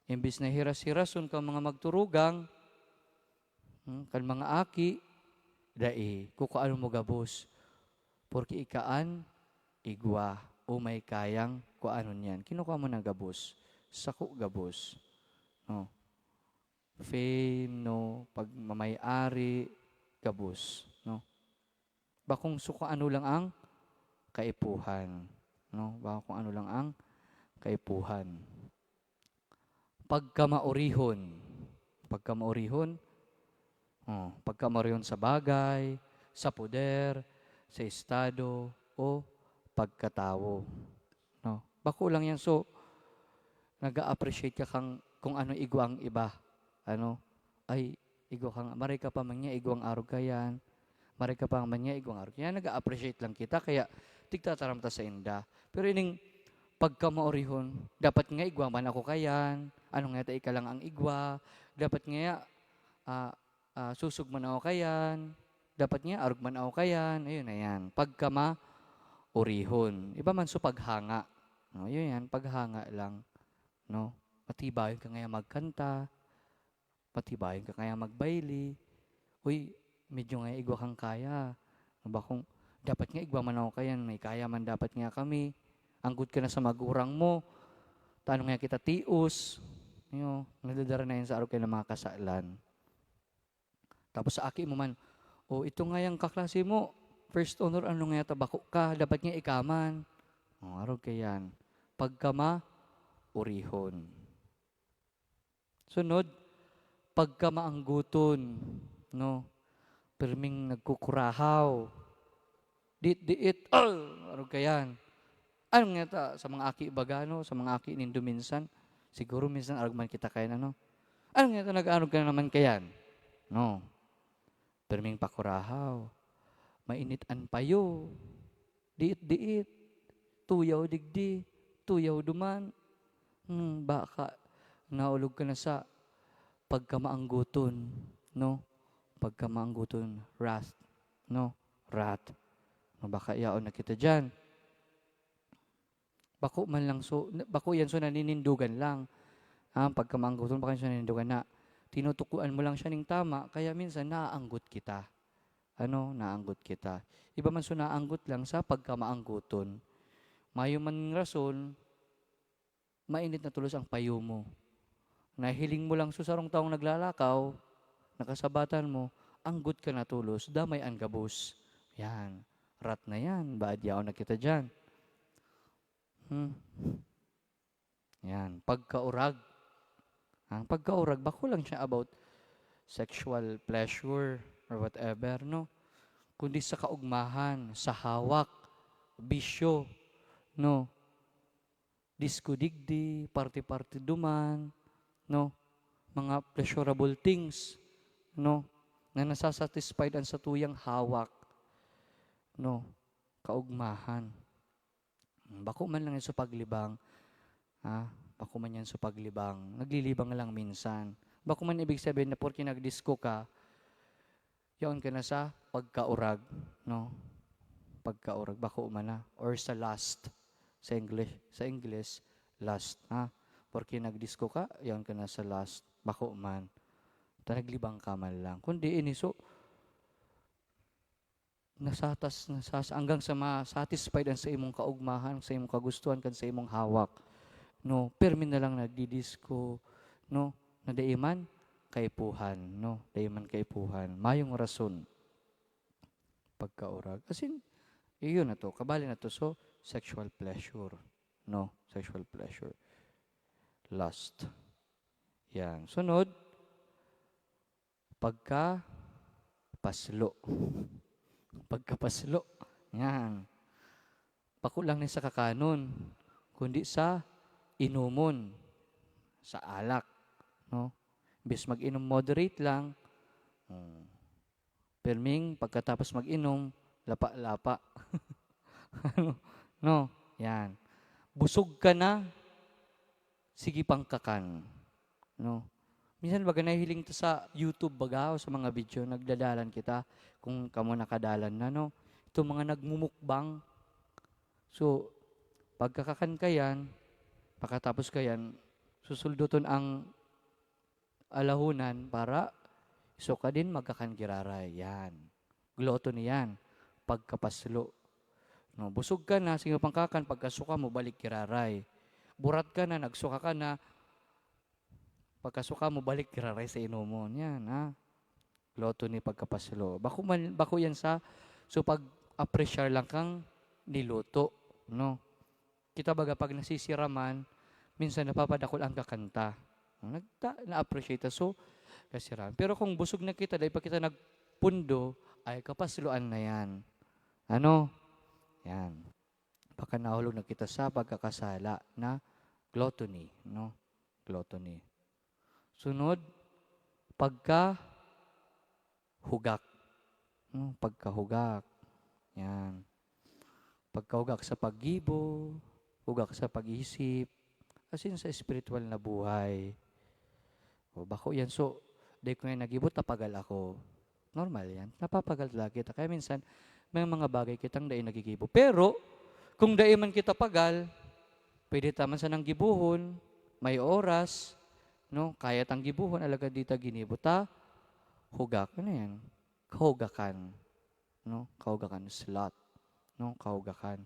Imbis na hiras-hirason ka mga magturugang, kan mga aki, dai, kukuan mo gabos. Porque ikaan, igwa, o may kayang kuano niyan. Kinukuha mo ng gabos. Sako gabos. No? Fame, no? Pag mamayari, gabos. No? Bakong suko ano lang ang kaipuhan. No? Baka kung ano lang ang kaipuhan. Pagkamaurihon. Pagkamaurihon, oh, pagkamaurihon sa bagay, sa poder, sa estado, o pagkatawo. No? Bako lang yan. So, nag-appreciate ka kang kung ano igwa ang iba. Ano? Ay, igwa kang, maray ka pa man niya, igwang arog ka yan. Maray ka pa man niya, igwang arog. Yan, nag-appreciate lang kita. Kaya, tigtataram ta sa inda. Pero ining pagkamaurihon, dapat nga igwa man ako kayan. Ano nga ta ika lang ang igwa. Dapat nga susug man ako kayan. Dapat nga arog man ako kayan. Ayun na yan. Pagkamaurihon. Iba man so paghanga. No, yun yan, paghanga lang. No? Matibayon ka nga magkanta. Matibayon ka kaya magbayli. Uy, medyo nga igwa kang kaya. Ano ba kung dapat nga igwa man ako kayan, may kaya man dapat nga kami. Anggot ka na sa magurang mo. Tanong nga kita tios. Yo, nadadara na yan sa araw kayo ng mga kasalan. Tapos sa aki mo man, oh, ito nga yung kaklase mo, first honor, ano nga tabako ka, dapat nga ikaman. Oh, araw kayan. Pagkama, urihon. Sunod, pagkamaangguton, no? Pirming nagkukurahaw. Diit, diit, oh, araw kayan. Ano nga ta, sa mga aki bagano, sa mga aki nindo minsan, siguro minsan arog man kita kayan, ano? Ano nga ta, nag-arog ka na naman kayan? No. Pirming pakurahaw. Mainit an payo. Diit, diit. Tuyaw digdi. Tuyaw duman. Baka naulog ka na sa pagkamaangguton, no? Pagkamaangguton, wrath, no? Wrath. No, baka yaon na kita dyan. Bako man lang so, bako yan so naninindugan lang. Ah, pagkamaangguton, baka so naninindugan na tinutukuan mo lang siya ning tama, kaya minsan naaanggot kita. Ano? Naanggot kita. Iba man so naanggot lang sa pagkamaangguton. Mayo man rason, mainit na tulos ang payo mo. Nahiling mo lang susarong taong naglalakaw, nakasabatan mo, anggot ka na tulos, damay ang gabos. Yan. Rat na yan. Baadyaw na kita dyan. Yan. Pagkaurag. Ang pagkaurag, bako lang siya about sexual pleasure or whatever, no? Kundi sa kaugmahan, sa hawak, Bisyo, no? Disco digdi, party-party duman, no? Mga pleasurable things, no? Na nasasatisfied ang satuyang hawak, no? Kaugmahan. Bako man lang yan sa paglibang, ha? Bako man yan sa paglibang. Naglilibang lang minsan. Bako man ibig sabihin na porke nagdisco ka, yaon ka na sa pagkaurag, no? Pagkaurag, bako man na. Or sa lust, sa English, lust, ha? Porke nagdisco ka, yaon ka na sa lust, bako man. Ta naglibang ka man lang. Kundi ini so, nasatas, nasas, hanggang sa ma-satisfied ang sa imong kaugmahan, sa imong kagustuhan, kan sa imong hawak. No, permi na lang nagdidisco, no, na dai man kaipuhan, no, dai man kaipuhan. Mayong rason pagkaurag. As in, iyon na to, kabali na to. So, sexual pleasure, no, sexual pleasure. Lust. Yan. Sunod, pagka paslo. Pagkapaslo. Yan. Bako lang ni sa kakanon, kundi sa inumon, sa alak, no? Imbes mag-inom moderate lang, perming pagkatapos mag-inom, lapa-lapa. No? Yan. Busog ka na, sige pang kakan. No? Minsan baga nahiling to sa YouTube baga o sa mga video, nagdadalan kita kung kamo nakadalan na, no? Ito mga nagmumukbang. So, pagkakakan ka yan, pagkatapos ka yan, susulduton ang alahunan para iso ka din magkakan giraray. Yan. Gluttony yan. Pagkapaslo. No, busog ka na, sige pang kakan, pagkasuka mo, balik giraray. Burat ka na, nagsuka ka na, pagkasuka mo, balik giraray sa inumon. Yan, ha? Gluttony, pagkapaslo. Bako, man, bako yan sa, so pag appreciate lang kang niluto, no? Kita baga pag nasisiraman, minsan napapadakol ang kakanta. Nagta, na-appreciate ta. So, kasiran. Pero kung busog na kita, dahil pag kita nagpundo, ay kapasluan na yan. Ano? Yan. Baka nahulog na kita sa pagkakasala na gluttony, no? Gluttony. Sunod, pagka hugak. No? Pagkahugak. Yan. Pagkahugak sa paggibo, hugak sa pag-isip, as in sa spiritual na buhay. O bako yan. So, di ko nga nagibo, tapagal ako. Normal yan. Napapagal talaga kita. Kaya minsan, may mga bagay kitang dai nagigibo. Pero, kung dai man kita pagal, pwede taman sa nang gibuhon, may oras, no? Kaya tang gibuhon, alagad di ta ginibo ta, hugak. Ano yan? Kahugakan. No? Kahugakan. Sloth. No? Kahugakan.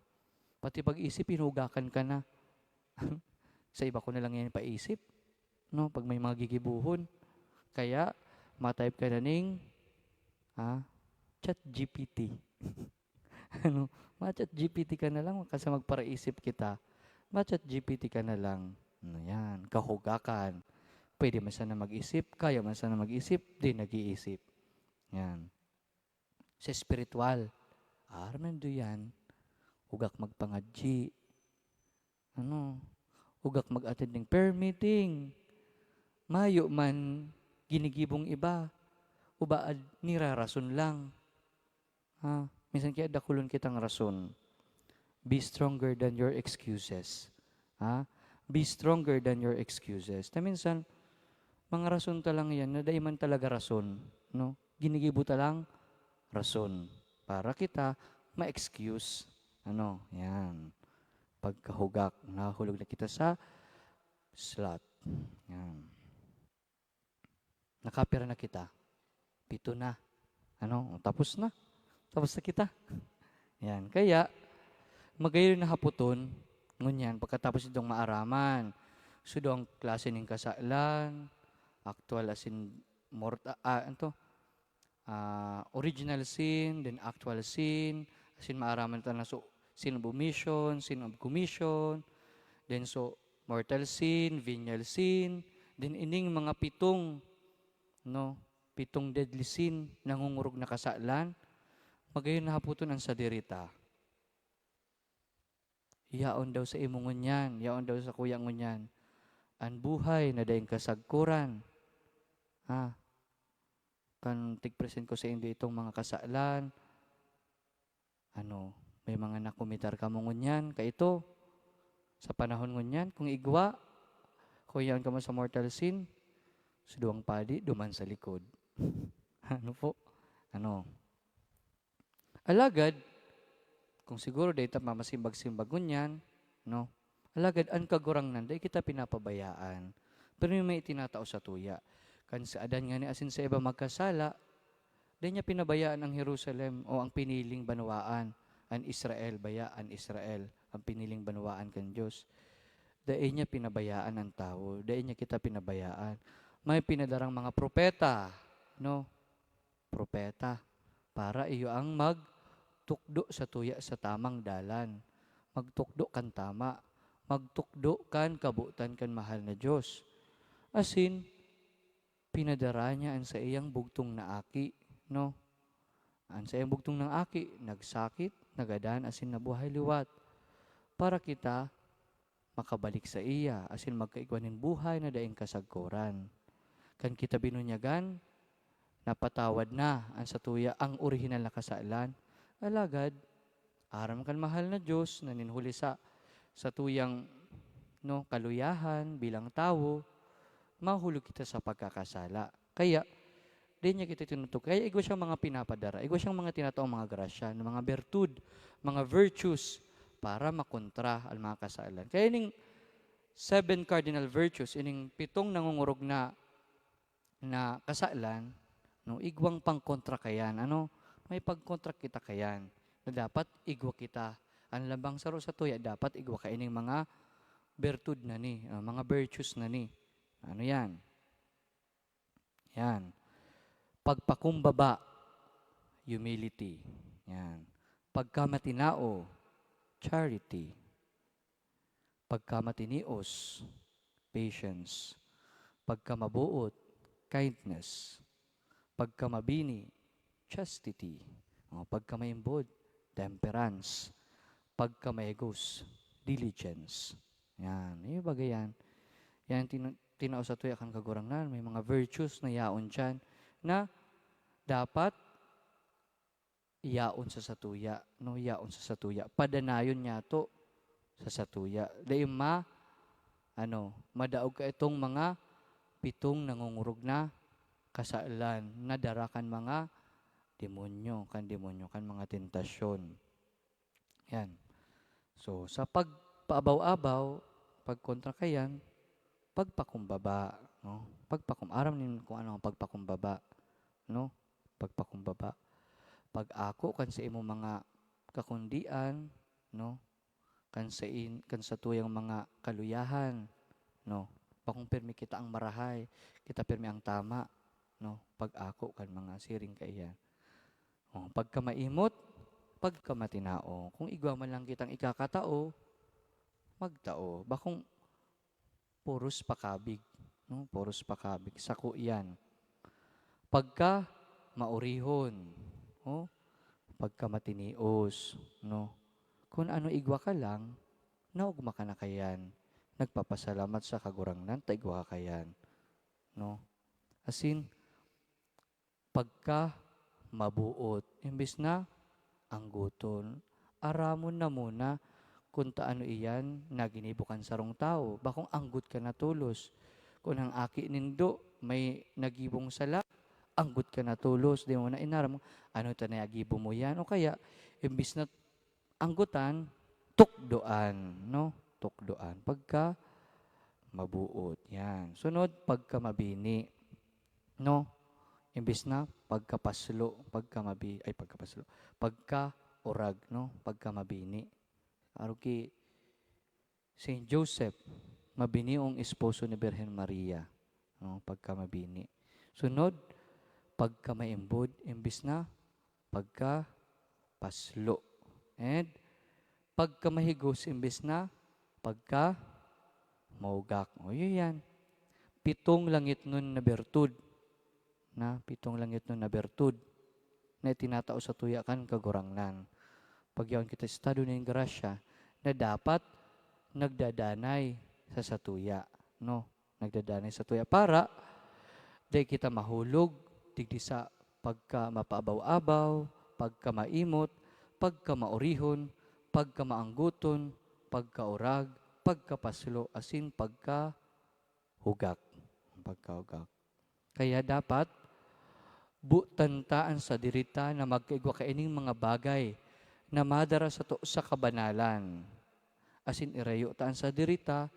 Pati pag-isip, hinugakan ka na. Sa iba ko na lang yan paisip. No? Pag may mga gigibuhon. Kaya, matype ka na ning Chat GPT. Ano? Ma-Chat GPT ka na lang kasi magparaisip kita. Ma-Chat GPT ka na lang. Ano yan? Kahugakan. Pwede man sana mag-isip, kaya man sana mag-isip, di nag-iisip. Yan. Sa spiritual, armen do yan. Hugak magpangadji. Ano? Hugak mag-attend ng prayer meeting. Mayo man ginigibong iba. Ubaad nirarason lang. Ha? Minsan kaya dakulon kitang rason. Be stronger than your excuses. Ha? Be stronger than your excuses. Na minsan, mga rason ta lang yan, na dai man talaga rason. No? Ginigibo ta lang rason. Para kita ma-excuse. Ano? Yan. Pagkahugak. Nahulog na kita sa sloth. Yan. Nakapira na kita. 7 na. Ano? Tapos na. Tapos na kita. Yan. Kaya, magayon na haputon, ngunyan, pagkatapos itong maaraman, so ang klase ng kasalan, actual as in, morta, ano to? Original sin, then actual sin, as in maaraman ta na so, sin of omission, sin of commission, then so, mortal sin, venial sin, then ining mga pitong, no, pitong deadly sin, nangungurog na kasalan, magayon na haputon ang sadirita. Yaon daw sa imo ngunyan, yaon daw sa kuya ngunyan ang buhay na daing kasagkuran. Ha? Kan tig-present ko sa inyo itong mga kasalan, ano, may mga nakomentar ka mo ngunyan, kaito, sa panahon ngunyan, kung igwa, kung yaon ka mo sa mortal sin, sa duwang padi, duman sa likod. Ano po? Ano? Alagad, kung siguro dayta mamasimbag-simbag ngunyan, no? Alagad, ang Kagurangnan, dai kita pinapabayaan. Pero may itinatao sa tuya. Kan sa Adan nga ni asin sa Eva magkasala, dai niya pinabayaan ang Jerusalem o ang piniling banwaan, ang Israel, baya, ang Israel, ang piniling banwaan kan Diyos. Dai niya pinabayaan ang tao, dai niya kita pinabayaan. May pinadarang mga propeta, no? Propeta, para iyo ang magtukdo sa tuya sa tamang dalan. Magtukdo kan tama, magtukdo kan kabutan kan mahal na Diyos. Asin, pinadara niya ang sa iyang bugtong na aki, no? Ang sa iyang bugtong ng aki, nagsakit, nagadan, asin nabuhay liwat. Para kita makabalik sa iya, asin magkaigwanin buhay na daing kasagkuran. Kan kita binunyagan, napatawad na ang sa tuya ang orihinal na kasalan. Alagad, aram kan mahal na Diyos na ninhuli sa tuyang, no, kaluyahan bilang tao, mahulog kita sa pagkakasala. Kaya, di niya kita tinutok. Kaya igwa siyang mga pinapadara, igwa siyang mga tinataong mga grasya, mga bertud, mga virtues para makontra ang mga kasalan. Kaya ining seven cardinal virtues, ining pitong nangungurog na na kasalan, no, igwang pangkontra kayan. Ano? May pagkontra kita kayan na dapat igwa kita. Ang labang saro sa tuya, dapat igwa ka ining mga bertud na ni, mga virtues na ni. Ano yan? Yan. Pagpakumbaba, humility. Yan. Pagkamatinao, charity. Pagkamatinios, patience. Pagkamabuot, kindness. Pagkamabini, chastity. O, pagkamaimbod, temperance. Pagkamahigos, diligence. Yan. Yung bagay yan. Yan, tinao sa tuya kan Kagurangnan. May mga virtues na yaon dyan na dapat yaon sa satuya. No, yaon sa satuya. Padanayon niya to sa satuya. Dahil ma, ano, madaog ka itong mga pitong nangungurog na kasalan na darakan mga demonyo, kan demonyo, kan mga tentasyon. Yan. So, sa pagpaabaw-abaw, pagkontra kayan, pagpakumbaba, no? Aram nin kung ano ang pagpakumbaba, no? Pagpakumbaba. Pag-ako kan sa imong mga kakundian, no? Kan sa tuyang mga kaluyahan, no? Bakong pirmi kita ang marahay, kita pirmi ang tama, no? Pag-ako kan mga siring kaiyan. Oh, pagkamaimot, pagkamatinao. Kung igwa man lang kitang ikakatao, magtao. Bakong puros pakabig, no? Puros pakabig. Sako yan. Pagka maurihon, oh, pagka matinios, no? Kung ano igwa ka lang, naugma ka na kayan. Nagpapasalamat sa Kagurangnan, ta igwa ka kayan, no? Asin, pagka mabuot, imbis na angguton, aramon na muna kung taano iyan na ginibukan sarong tao. Bakong anggot ka na tulos. Kung ang aki nindo may nagibong sala, anggot ka na tulos. Di mo na inaram, ano ito na agibo mo yan? O kaya, imbis na anggutan, tukdoan, no? Tukdoan. Pagka mabuot. Yan. Sunod, pagka mabini. No? Imbis na pagkapaslo, ay pagkapaslo, pagka orag, no? Pagka mabini. Aruki Saint Joseph, mabiniong esposo ni Birhen Maria, no? Pagka mabini. Sunod, pagka maimbod, imbis na pagka paslo. And pagka mahigos, imbis na pagka maugak. O yun yan. Pitong langit nun na bertud. Na pitong langit nun na bertud na itinatao sa tuya kan Kagurangnan. Pag yaon kita estado ng grasya, na dapat nagdadanay sa satuya, no? Nagdadanay sa tuya para dai kita mahulog digdi sa pagka mapaabaw-abaw, pagka maimot, pagka maorihon, pagka maangguton, pagkaurag, pagkapaslo, asin pagka hugak. Pagkahugak. Kaya dapat butan ta an sadirita na magkaigwa kaining mga bagay na madara sato sa kabanalan. Asin irayo ta an sadirita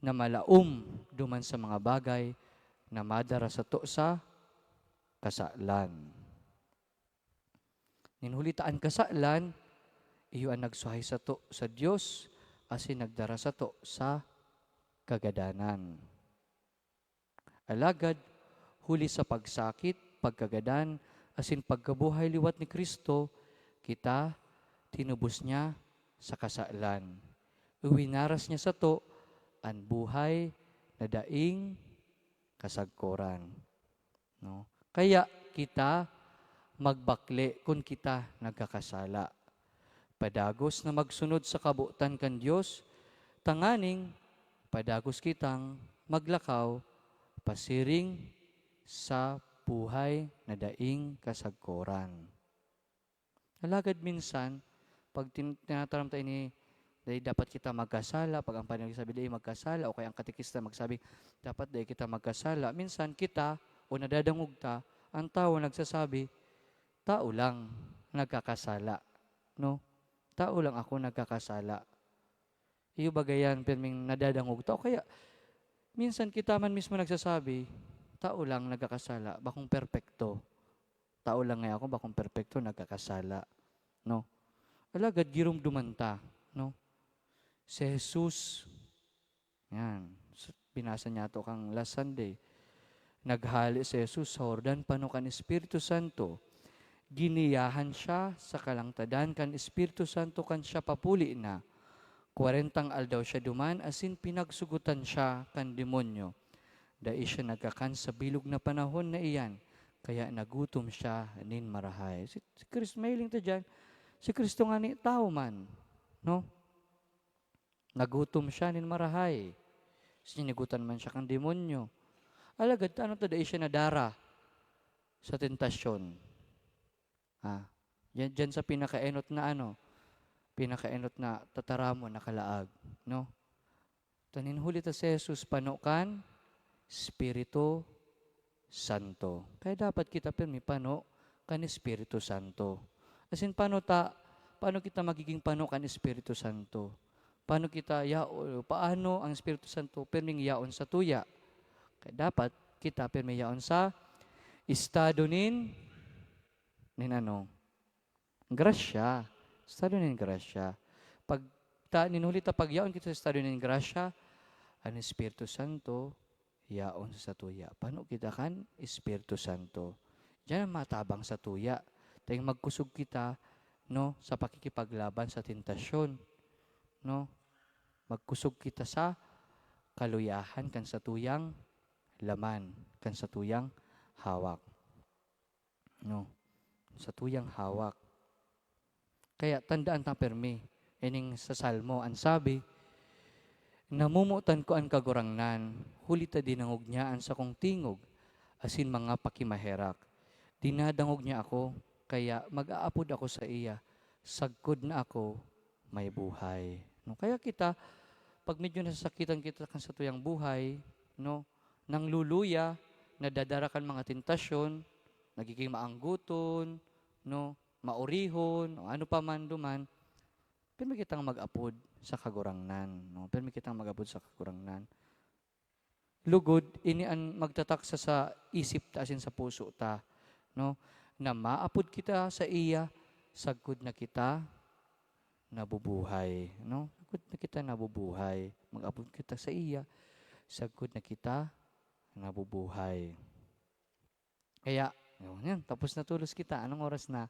na malaom duman sa mga bagay na madara sato sa kasalan. Nin huli ta an kasalan, iyo ang nagsuhay sato sa Dios asin nagdara sato sa kagadanan. Alagad, huli sa pagsakit, pagkagadan, asin pagkabuhay liwat ni Kristo, kita tinubos niya sa kasalan. Iwinaras niya sato ang buhay na daing kasagkoran. No? Kaya kita magbakle kung kita nagkakasala. Padagos na magsunod sa kabutan kan Dios, tanganing padagos kitang maglakaw pasiring sa buhay na daing kasagkoran. Alagad minsan, pag tinataram tayo ni dahil dapat kita magkasala, pag ang Panginoon sabi dahil magkasala, o kaya ang katekista magsabi, dapat dahil kita magkasala, minsan kita, o nadadangog ta, ang tao nagsasabi, "Tao lang nagkakasala." No? "Tao lang ako nagkakasala." Iyo bagayan, pirming nadadangog ta. O kaya, minsan kita man mismo nagsasabi, "Tao lang nagkakasala, bakong perpekto. Tao lang nga ako, bakong perpekto, nagkakasala." No? Alagad, girumduman ta. No? Si Jesus, yan, binasa niya to kang last Sunday, naghali si Jesus sa Jordan, pano kan Espiritu Santo, giniyahan siya sa kalangtadan kan Espiritu Santo kan siya papuli na. 40 aldaw siya duman, asin pinagsugutan siya kan demonyo. Dai siya nagkakan sa bilog na panahon na iyan, kaya nagutom siya nin marahay. Si Kristo, mahiling ta dyan, si Kristo nga ni tao man, no? Nagutom siya nin marahay. Sinigutan man siya kan demonyo. Alagad, ano to, dai siya nadara sa tentasyon. Ha? Diyan sa pinakaenot na ano, pinakaenot na tataramo na kalaag, no? Tanin huli ta si Jesus pano kan Espiritu Santo. Kaya dapat kita pirmi pano kan Espiritu Santo. As in, paano kita magiging pano kan Espiritu Santo? Paano kita yao, paano ang Espiritu Santo pirming yaon sa tuya? Kaya dapat kita pirmi yaon sa estado nin ano? Grasya. Estado nin grasya. Pag ta, ninhuli ta pagyaon kita sa estado nin grasya, ang Espiritu Santo yaon sa tuya. Paano kita kan Espiritu Santo? Diyan ang matabang sa tuya. Tayong magkusog kita, no, sa pakikipaglaban sa tentasyon, no? Magkusog kita sa kaluyahan kan sa tuyang laman, kan sa tuyang hawak. No? Sa tuyang hawak. Kaya tandaan ta permi, ining sa Salmo, ang sabi, "Namumutan ko ang Kagurangnan, huli ta dinangog niya ang sakong tingog, asin mga pakimaherak. Dinadangog niya ako, kaya mag-aapod ako sa iya, sagkod na ako may buhay." No, kaya kita, pag medyo nasasakitan kita kan sa tuyang buhay, no, nang luluya, nadadara kan mga tentasyon, nagiging maangguton, no, maurihon, o ano pa man duman, pirmi kitang mag-apod sa Kagurangnan, no? Pirmi kitang mag-apod sa Kagurangnan. Lugod, ini ang magtataksa sa isip ta asin sa puso ta, no? Na maapod kita sa iya, sagkod na kita nabubuhay, no? Sagkod na kita nabubuhay. Mag-apod kita sa iya, sagkod na kita nabubuhay. Kaya, yun, yan, tapos na tulos kita. Anong oras na?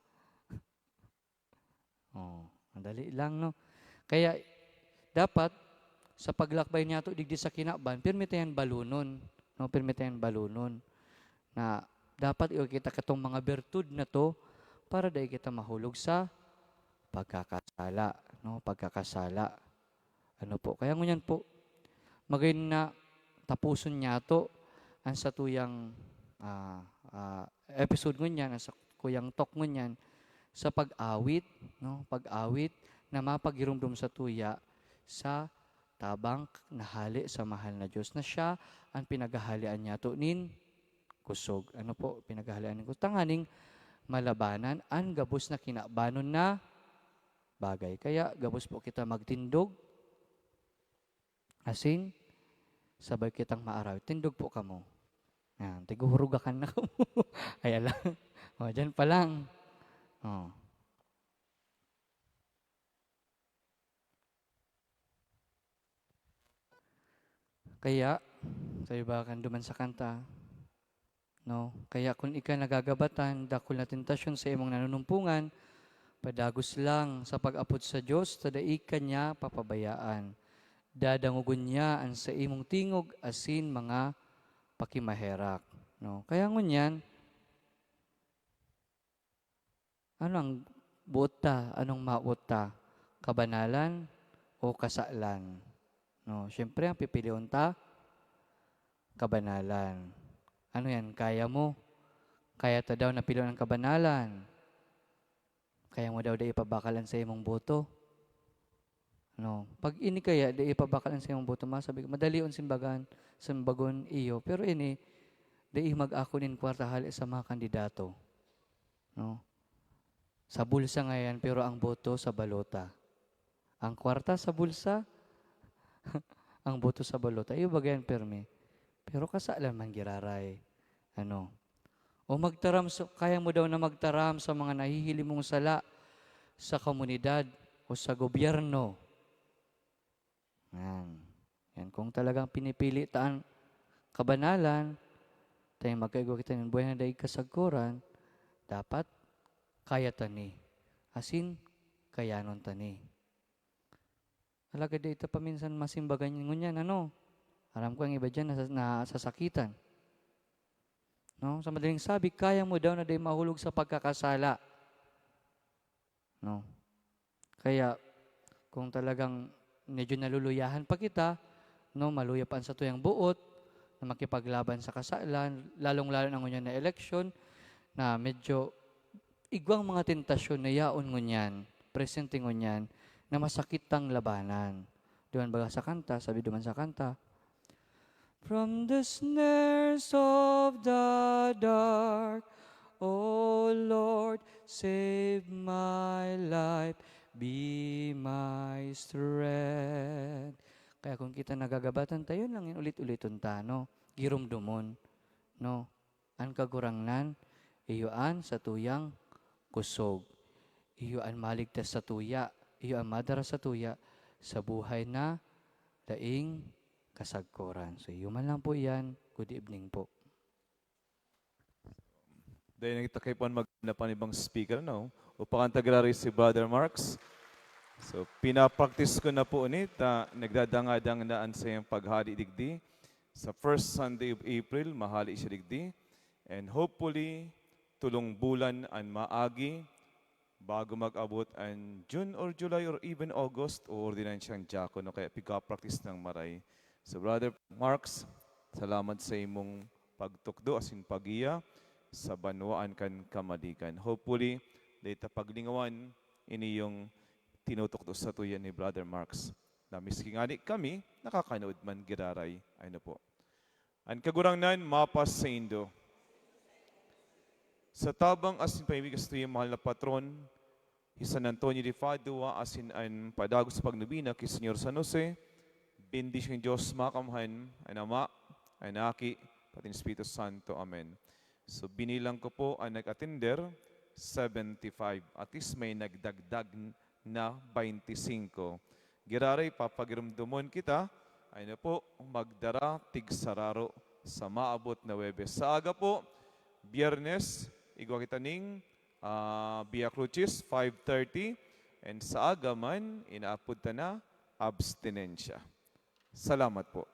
Oh, madali lang, no? Kaya, dapat, sa paglakbay niya to digdi sa kinaban, pirmi tayan balunon. No, pirmi tayan balunon. Na dapat iyo kita katong mga bertud na to para dai kita mahulog sa Pagkakasala, no? Pagkakasala. Ano po? Kaya ngunyan po, magayon na tapuson niya to ang sa tuyang episode ngunyan, ang sa kuyang talk ngunyan, sa pag-awit, no? Pag-awit na mapagirumdum sa tuya sa tabang nahali sa mahal na Diyos na siya ang pinagahalian niya to nin kusog. Ano po, pinagahalian nin kusog? Tanganing malabanan ang gabos na kinabanon na bagay. Kaya gabos po kita magtindog, asin sabay kitang maarawit. Tindog po kamo. Yan, tiguhurugakan na kamo. Ay ala. O, dyan pa lang. O. Kaya, sa iba kan duman sa kanta, no? Kaya kung ika nagagabatan, dakol na tentasyon sa imong nanunumpungan, padagos lang sa pag-apod sa Dios, tadai ka niya papabayaan. Dadangugon niya ang sa imong tingog asin mga pakimaherak, no? Kaya ngunyan, ano ang buot ta? Anong maot ta? Kabanalan o kasalan? No, syempre ang pipilion ta, kabanalan. Ano yan? Kaya mo? Kaya ta daw napilion ang kabanalan. Kaya mo daw da ipabakalan sa imong boto. No, pag ini kaya da ipabakalan sa imong boto, masabi ko, madali on simbagan, simbagon iyo. Pero ini da mag-ako nin kwarta hali sa mga kandidato. No? Sa bulsa ngayon, pero ang boto sa balota. Ang kwarta sa bulsa, ang boto sa balota. Iyo bagayan permi. Pero kasalan man giraray. Ano? O magtaram, kaya mo daw na magtaram sa mga nahihili mong sala sa komunidad o sa gobyerno. Yan. Yan. Kung talagang pinipili taan kabanalan, tayo magkaigwa kita ng buhay na daig kasagkuran, dapat kaya tani. Asin, kayanon tani. Alagad ito paminsan masimbagan ngunyan, ano? Alam ko ang iba dyan nasasakitan. No? Sa madaling sabi, kaya mo daw na day mahulog sa pagkakasala. No? Kaya, kung talagang medyo naluluyahan pa kita, no, maluya pa sa tuyang buot, na makipaglaban sa kasalan, lalong-lalo na ngunyan na eleksyon, na medyo igwang mga tentasyon na yaon ngunyan, presente ngunyan, na masakit tang labanan. Duman baga sa kanta, sabi duman sa kanta, "From the snares of the dark, O Lord, save my life, be my strength." Kaya kung kita nagagabatan tayo lang yun, ulit-uliton ta, no? Girumdumon, no? Ang kagurangnan, iyuan sa tuyang kusog. Iyuan maligtas sa tuya, iyuan madara sa tuya sa buhay na daing kasagkuran. So, iyo man lang po yan. Good evening po. Dahil nakita kayo po na panibang speaker, no? O pakantagrari si Brother Marks. So, pinapractice ko na po ulit, nagdadangadang naan sa iyang paghali digdi. Sa first Sunday of April, mahali siya digdi. And hopefully, tulong bulan ang maagi bago mag-abot ang June or July or even August, o ordinance siyang diakono, kaya piga-practice ng maray. So, Brother Marks, salamat sa imong pagtukdo asin pagiya sa banwaan kan kamalikan. Hopefully, data paglingawan ini yung tinutukdo sa tuyan ni Brother Marks. Na miski ngani kami, nakakanood man giraray. Ano po. Ang kagurangnan, mapas sa indo. Sa tabang asin paimig sa tuyang mahal na patron, hi San Antonio de Padua, asin ang padagos sa pagnubina kay Senyor San Jose, bendisyon Diyos makamhan, ang Ama, ang Aki, pati ng Espiritu Santo. Amen. So binilang ko po ang nag-attender, 75. At least may nagdagdag na 25. Giraray, papagirumdumon kita, ay na po, magdara tigsararo sa maabot na Webes. Sa aga po, Biyernes, igwa kita ning Via Crucis, 5:30. And sa aga man, inaapod ta na abstinensya. Salamat po.